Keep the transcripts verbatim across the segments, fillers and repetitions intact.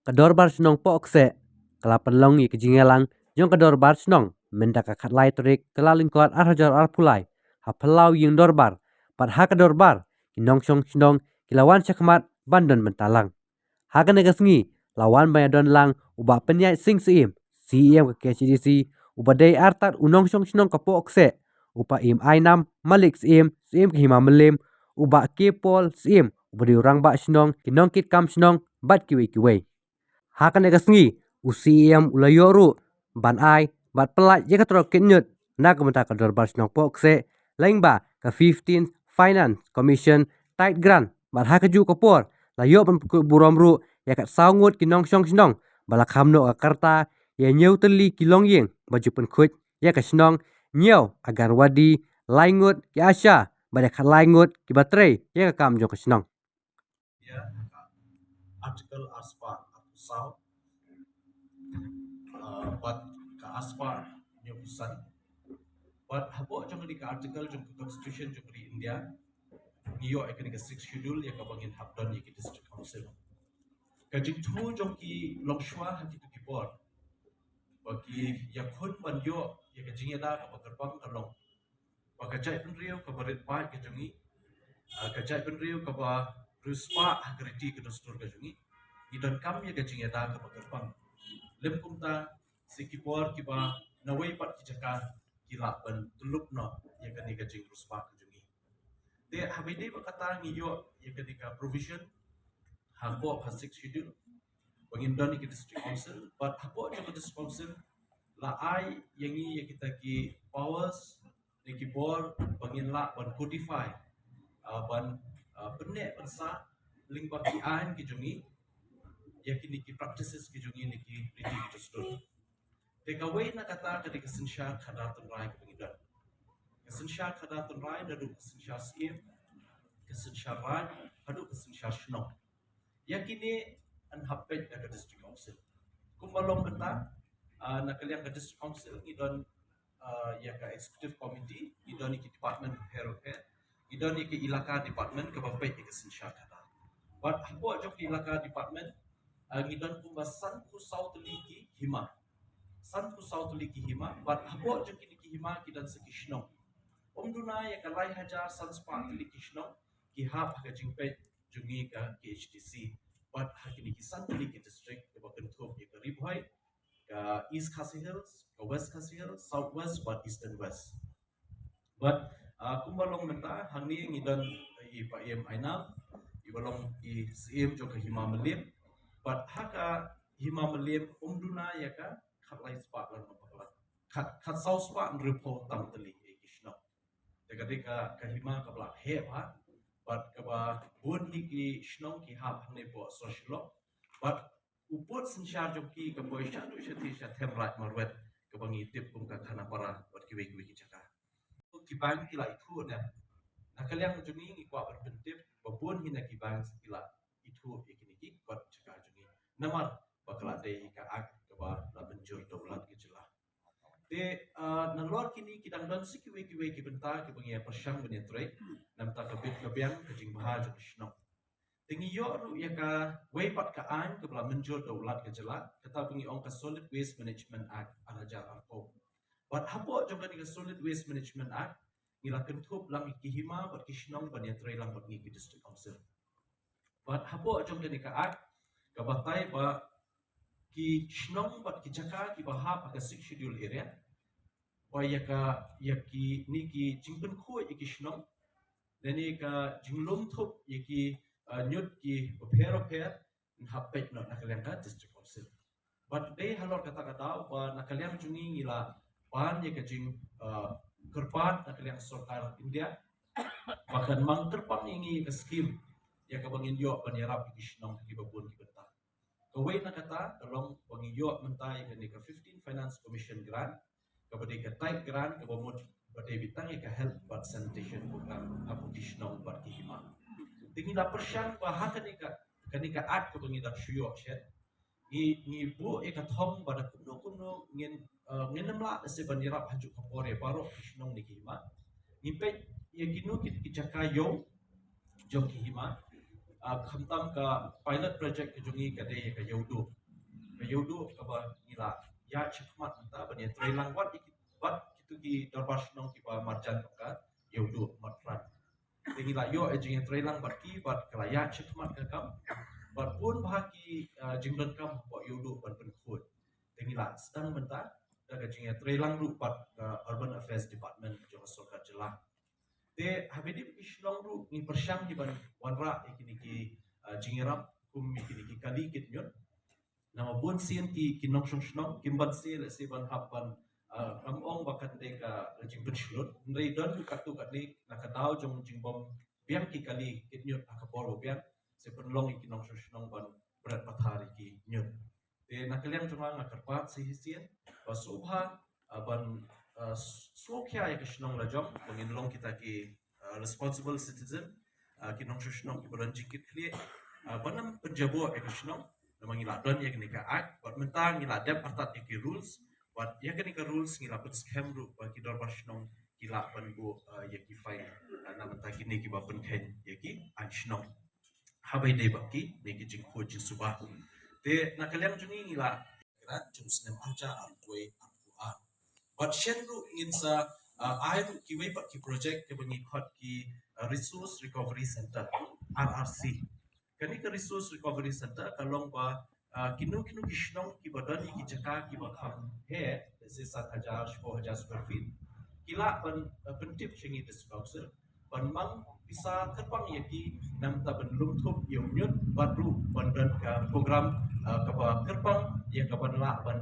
Ka Dorbar Shnong Pohkseh ka la pynlong ïa ka jingïalang jong ka Dorbar Shnong mynta ka khatlai tarik Kyllalyngkot arhajar arphew lai ha phyllaw ïing dorbar, bad ha ka dorbar ki nongshong shnong ki la wan shakhmat ban don bynta lang. Ha kane ka sngi la wan ban ïadon lang u Bah Pynïaid Sing Syiem, C E M ka K H A D C, uba dei artat u nongshong shnong ka Pohkseh, u Bah Im Ainam Malik Syiem, Syiem ka Hima Mylliem, u Bah K Paul Syiem, uba dei u rangbah shnong, ki nongkitkam shnong bad kiwei kiwei. Ha kane ka sngi u C E M u la ïoh ruh ban ai bad pyllait ïa ka trok kit ñiut na ka bynta ka Dorbar Shnong Pohkseh, lyngba ka fifteenth Finance Commission Tied Grant, bad ha kajuh ka por la ïoh ban pynkut burom ruh ïa ka saw ngut ki nongshong shnong ba la kham noh ka rta ïa hynñiew tylli ki longïing ba ju pynkhuid ïa ka shnong, hynñiew Anganwadi, lai ngut ki ASHA bad ïa khatlai ngut kiba trei ïa ka kam jong ka shnong. Ïa ka Article arspah arphew saw, ah, bad ka arspah hynñiewphew san. Bad hapoh jong kane ka article jong ka Constitution jong ka ri India, ngi ïoh ïa kane ka Sixth Schedule ïa kaba ngin hap don ïa ki District Council. Ka jingthmu jong ki longshuwa ha kito ki por ba ki ïakhun ban ïoh ïa ka jingïada kaba kyrpang ka long ba ka jaitbynriew kaba rit paid ka jong ngi, ah, ka jaitbynriew kaba riewspah ha ka riti ka dustur ka jong ngi, ngi donkam ïa ka jingïada kaba kyrpang. Lym kumta, sa ki por kiba nawei pat ki jaka ki lah ban tyllup noh ïa kane ka jingriewspah ka jong ngi. Te haba ïadei bad kata ngi ïoh ïa kane ka provision hapoh ka Sixth Schedule ba ngin don ïa ki District Council, bad hapoh jong ka District Council la ai ïa ngi ïa kita ki powers ne ki bor ba ngin lah ban codify, ah, ban, ah, pynneh pynsah lyngba ki aiñ ki jong ngi ïa kine ki practices ki jong ngi ne ki riti ki dustur. Te kawei na kata ka dei ka synshar khadar tynrai kaba ngi don. Ka synshar khadar tynrai naduh ka synshar syiem, ka synshar raid haduh ka synshar shnong. Ïa kine yn hap peit da ka District Council. Kumba long mynta, ah, na ka liang ka District Council ngi don, ah, ïa ka Executive Committee, ngi don ïa ki department bapher bapher, ngi don ïa ka Elaka Department kaba peit ïa ka synshar khadar. Bad hapoh jong ka Elaka Department, ah, ngi don kumba sanphew saw tylli ki hima. Sanphew saw tylli ki hima, bad hapoh jong kine ki hima ki don sa ki shnong. Ym duna ïa ka lai hajar sanspah tylli ki shnong ki hap ha ka jingpeit jong ngi ka K H A D C. Bad ha kine ki san tylli ki district kaba kynthup ïa ka Ri Bhoi, ka East Khasi Hills, ka West Khasi Hills, South West bad Eastern West. Bad, ah, kumba long mynta hangne ngi don i Bah Im Ainam, iba long i Syiem jong ka Hima Mylliem. Bad ha ka Hima Mylliem ym duna ïa ka khatlai spah lane bakla, khat, khatsaw spah hynriewphew tam tylli ïa ki shnong. Te ka dei ka, ka hima kaba la heh bha, bad kaba bun hi ki shnong ki hap hangne hapoh sor Shillong. Bad u pud synshar jong ki ka poi shaduh shathie sha Themraid Marwet kaba ngi tip kum ka Khanapara bad kiwei kiwei ki jaka. Ki bank ki la ithuh ne. Na ka liang jong ngi ngi kwah ban pyntip ba bun hi na ki bank ki la ithuh ïa kine ki kot jaka jong ngi. Namar ba ka la dei ka Act kaba la mynjur da u Lat ka jylla. Te, ah, nalor kine ki dang don sa kiwei kiwei ki bynta kiba ngi ïa pyrshang ban ïatrei na ka bynta ka bit ka biang ka jingbha jong ka shnong. Te ngi ïoh ruh ïa kawei pat ka aiñ kaba la mynjur da u Lat ka jylla, kata ba ngi ong ka Solid Waste Management Act ar hajar arphew. Bad hapoh jong kane ka Solid Waste Management Act ngi la kynthup lang ïa ki hima bad ki shnong ban ïatrei lang bad ngi ki District Council. Bad hapoh jong kane ka Act ka batai ba ki shnong bad ki jaka kiba hap ha ka Sixth Schedule area, ba ïa ka, ïa kine ki jingpynkhuid ïa ki shnong lane ka jinglum thup ïa ki, ah, ñiut ki bapher bapher, yn hap peit noh na ka liang ka District Council. Bad dei halor kata ka daw ba na ka liang jong ngi ngi la pan ïa ka jing, ah, kyrpad na ka liang sorkar India ba kan mang kyrpang ïa ngi ka skim ïa kaba ngin ïoh ban ïarap ïa ki shnong kiba bun ki bynta. Kawei na kata ka long ba ngi ïoh mynta ïa kane ka fifteen Finance Commission grant, kaba dei ka Tied Grant kaba mut ba dei beit tang ïa ka health bad sanitation program ha ki shnong bad ki hima. Te ngi la pyrshang ba ha kane ka, kane ka Act kaba ngi dang shu ïoh shen, ngi, ngi buh ïa ka thong ba da kumno kumno ngin, eh, ngin ym lah lehse ban ïarap ha kajuh ka por ïa baroh ki shnong ne ki hima. Ngi peit ïa kino ki, ki jaka ïew jong ki hima. Khamtam ka pilot project ka jong ngi ka dei ka Ïewduh. Ka Ïewduh kaba ngi la ïaid shakhmat mynta ban ïatrei lang bad ki, bad kito ki dorbar shnong kiba marjan ka Ïewduh Mawphran. Te ngi la ïoh ïa jingïatrei lang bad ki bad ka la ïaid shakhmat ka kam. Bad bun bha ki jingdonkam ba Ïewduh ban pynkhuid. Te ngi la sdang mynta da ka jingïatrei lang ruh bad ka Urban Affairs Department jong ka sorkar jylla. Te ha kine ki shnong ruh ngi pyrshang hi ban wanrah ïa kine ki jingïarap kum ïa kine ki kali kit ñiut. Namar bun sien ki, ki nongshong shnong kim pat sien lehse ban hap ban, ngam ong ba kan dei ka jingpynshlur. Hynrei don katto katne na ka daw jong jingbym biang ki kali kit ñiut ha ka por ba biang, sa pynlong ïa ki nongshong shnong ban bret pathar ïa ki ñiut. Te na ka liang jong nga nga kyrpad shisien ba sngewbha ban sngewkhia ïa ka shnong la jong ba ngin long kita ki responsible citizen, ki nongshong shnong kiba don jingkitkhlieh ban ym pynjaboh ïa ka shnong. Namar ngi la don ïa kane ka act bad mynta ngi la dep artat ïa ki rules bad ïa kane ka rules ngi la pynskhem ruh ba ki dorbar shnong ki lah ban buh ïa ki fine na bynta kine kiba pynkheiñ ïa ki aiñ shnong. Haba ïadei bad kine ki jingkhuid jingsuba. Te na ka liang jong ngi ngi la grant jong u snem arhajar arphew wei arphew ar. Bad shen ruh ngin sa ai ruh kiwei pat ki project kiba ngi khot ki Resource Recovery Center, R R C. Kane ka Resource Recovery Center ka long ba kino kino ki shnong kiba don ïa ki jaka kiba kham heh, lehse san hajar shiphew hajar square feet, ki lah ban pyntip sha ngi District Council ban mang pisa kyrpang ïa ki namar ban lum thup ïa u ñiut bad ruh ban don ka program kaba kyrpang ïa kaban lah ban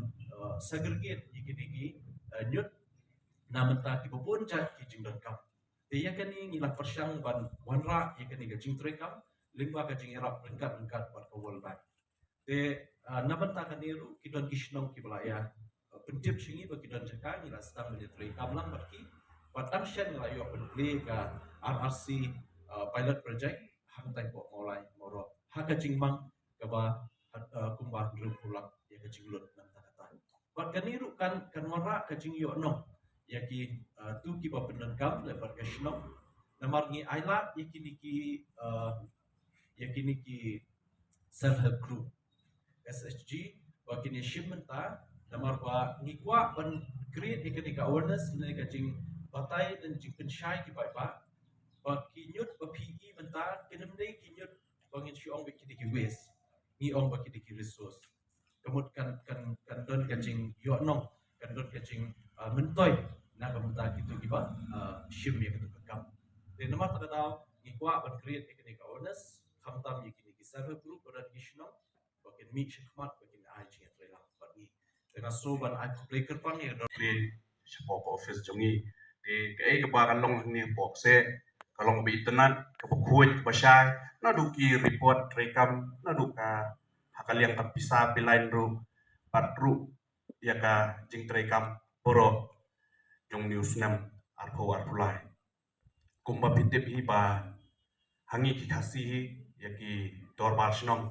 segregate ïa kine ki ñiut namar kiba bun jait ki jingdonkam. Te ïa kane ngi la pyrshang ban wanrah ïa kane ka jingtreikam lyngba ka jingïarap ryngkat ryngkat bad ka World Bank. Te na bynta kane ruh ki don ki shnong kiba la ïa pyntip sha ngi ba ki don jaka, ngi la sdang ban ïatreikam lang bad ki. Bad tang shen ngi la ïoh pynplie ka R R C pilot project hangtai hapoh Mawlai Mawroh ha ka jingmang kaba kumba hynriewphew lak ïa ka jinglut na bynta kata. Bad kane ruh kan, kan wanrah ka jingïohnong ïa kito kiba pyndonkam lem bad ka shnong. Namar ngi ailad ïa kine ki ïa kine ki self help group, S H G, ba kin ïashim bynta namar ba ngi kwah ban create ïa kane ka awareness ne ka jingbatai ne jingpynshai ki paidbah ba ki ñiut ba phi i mynta kin ym dei ki ñiut ba ngin shu ong ba ki dei ki waste, ngi ong ba ki dei ki resource. Ka mut kan, kan, kan don ka jingïohnong, kan don ka jingmyntoi na ka bynta kito kiba shim ïa kato ka kam. Te namar kata ka daw ngi kwah ban create ïa kane ka awareness khamtam ïa kine ki self help group ba don ki shnong ba kin mih shakhmat ba kin ai jingïatreilang bad ngi. Te nga sngewbha ban ai khublei kyrpang ïa ka dor shapoh ka office jong ngi. Te kaei kaba ka long hangne hapoh ka seh ka long kaba itynnad, kaba khuid, kaba shai, naduh ki report treikam, naduh ka ha ka liang ka pisa pilain ruh bad ruh ïa ka jingtreikam baroh jong une u snem arphew arphew lai. Kumba phi tip hi ba ha ngi ki Khasi hi ïa ki dorbar shnong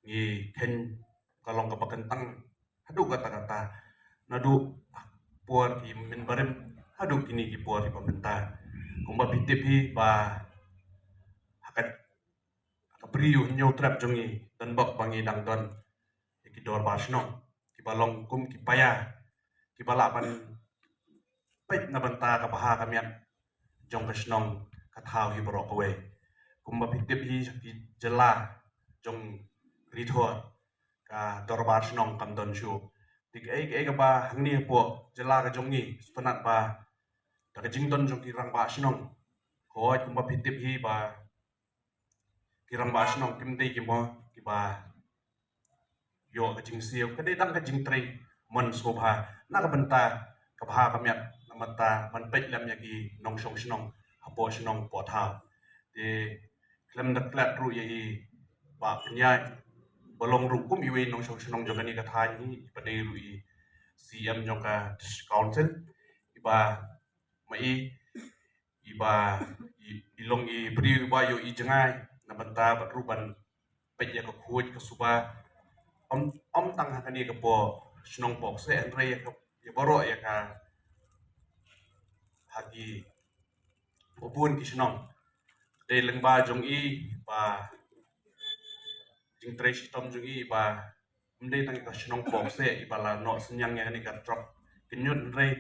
ngi kheiñ ka long kaba kyntang haduh katta katta, naduh por ki mynbarim haduh kine ki por kiba mynta. Kumba phi tip hi ba ha ka, ha ka Bri U Hynñiewtrep jong ngi, donbok ba ngi dang don ïa ki dorbar shnong kiba long kum ki paia kiba lah ban peit na bynta ka bha ka miat jong ka shnong ka thaw hi baroh kawei. Kumba phi tip hi sha ki jylla jong Ri Thor ka dorbar shnong kam don shuh. Te kaei kaei kaba hangne hapoh jylla ka jong ngi sngewtynnat ba da ka jingdon jong ki rangbah shnong. Hooid, kumba phi tip hi ba ki rangbah shnong kim dei ki mo kiba ïoh ka jingsiew, ka dei tang ka jingtrei mon sngewbha na ka bynta ka bha ka miat, na ka bynta ban peit lem ïa ki nongshong shnong hapoh shnong hapoh thaw. Te khlem da klet ruh ïa i Bah Pynïaid ba long ruh kum iwei i nongshong shnong jong kane ka thaiñ hi, iba dei ruh i C E M jong ka District Council, iba ma i iba i, i long i briew iba ïoh i jngai na bynta bad ruh ban peit ïa ka khuid ka suba. Ym, ym tang ha kane ka por shnong bok se hynrei ïa ka, ïa baroh ïa ka ha ki bun ki shnong. dei lyngba jong i ba jingtrei shitom jong i ba ym dei tang ka shnong Pok seh i ba la noh synñiang ïa kane ka trok kynñut, hynrei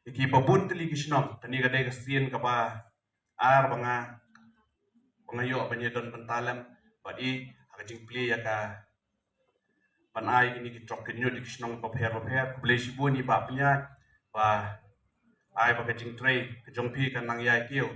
ïa ki ba bun tylli ki shnong. Kane ka dei ka sien kaba ar ba nga ba nga ïoh ban ïa don bynta lem bad i ha ka jingplie ïa ka ban ai kine ki trok kynñut ïa ki shnong bapher bapher. Khublei shibun i Bah Pynïaid ba ai ba ka jingtrei ka jong phi kan nang ïai kiew.